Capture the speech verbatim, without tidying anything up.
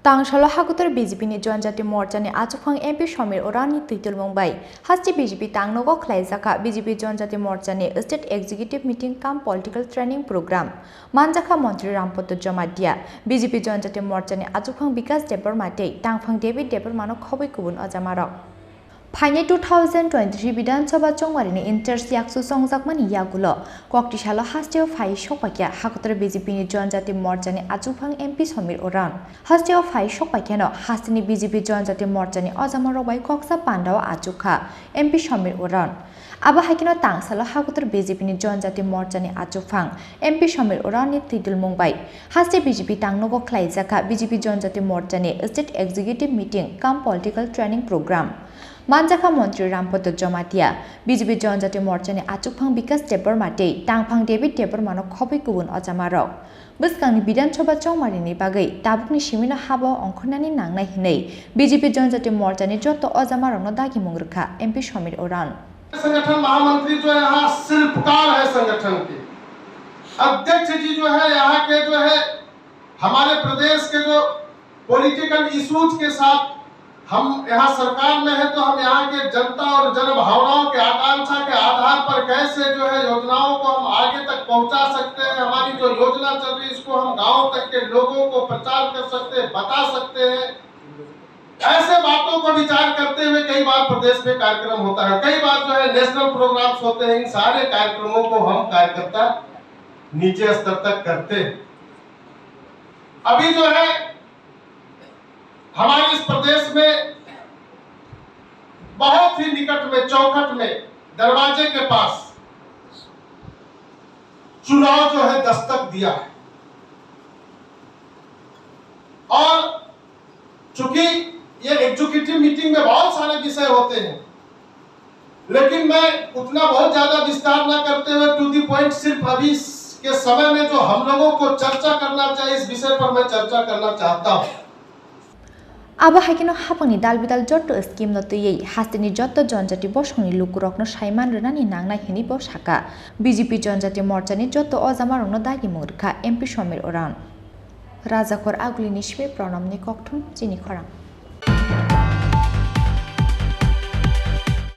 Tangsalo hakutor B J P ni Jonjati Morcha ni achukphang M P Somir Uran ni twitulmung bai haste B J P tangnogo khlaijakha B J P Jonjati Morcha ni State Executive Meeting cum Political Training Program. Manjakha Montri Rampoto Jomatia, B J P Jonjati Morcha ni achukphang Bikas Debbarma tei tangphang David Debbarma no khobwi kubun ojamarok. Phainai two thousand twenty-three Bidhan Sabha chongmari ni inters yaksu chongjakmani yagulo, koktisalo hasteo phai sokpakya hakotor B J P ni Jonjati Morcha ni achukphang M P Somir Uran. Hasteo phai sokpakyano hasteni B J P Jonjati Morcha ni ojamarok bai koksa pandao achukha M P Somir Uran. Abo hai kheno tangsalo hakotor B J P ni Jonjati Morcha ni achukphang M P Somir Uran ni twidulmung bai haste B J P tangnogo khlaijakha B J P Jonjati Morcha ni State Executive Meeting cum Political Training Program. Manjakha Montri Rampoto Jomatia, B J P Jonjati Morcha ni achukphang Bikas Debbarma tei tangphang David Debbarma no khobwi kubun ojamarok. Bwskangni Bidhan Sabha chongmari ni bagwi tabukni simino habo ongkhornani nangnai hinwi B J P Jonjati Morcha ni joto ojamarokno dagimung rwkha M P Somir Uran. संगठन महामंत्री जो है यहाँ शिल्पकार है संगठन के। अध्यक्ष जी जो है यहाँ के जो है हमारे प्रदेश के जो पॉलिटिकल इशूज के साथ हम यहाँ सरकार में है तो हम यहाँ के जनता और जन भावनाओं के आकांक्षा के आधार पर कैसे जो है योजनाओं को हम आगे तक पहुँचा सकते हैं, हमारी जो योजना चल रही है इसको हम गाँव तक के लोगों को प्रचार कर सकते हैं, बता सकते हैं। ऐसे बातों पर विचार करते हुए कई बार प्रदेश में कार्यक्रम होता है, कई बार जो है नेशनल प्रोग्राम्स होते हैं, इन सारे कार्यक्रमों को हम कार्यकर्ता नीचे स्तर तक करते हैं। अभी जो है हमारे इस प्रदेश में बहुत ही निकट में चौखट में दरवाजे के पास चुनाव जो है दस्तक दिया है और चूंकि ये एग्जीक्यूटिव मीटिंग में बहुत सारे विषय होते हैं, लेकिन मैं उतना बहुत ज्यादा विस्तार ना करते हुए टू दी पॉइंट सिर्फ अभी इस के समय में जो हम लोगों को चर्चा करना चाहिए इस विषय पर मैं चर्चा करना चाहता हूँ। Abo hai kheno hapangni dal bidal jotto scheme no twiwi hasteni jotto jonjati bosongni lukurokno saiman rwnani nangnai hinwi bo saka. B J P Jonjati Morcha ni jotto ojamarokno dagimung rwkha M P Somir Uran. Rajakhor Agulini simi Pranamni kokthum chini khorang.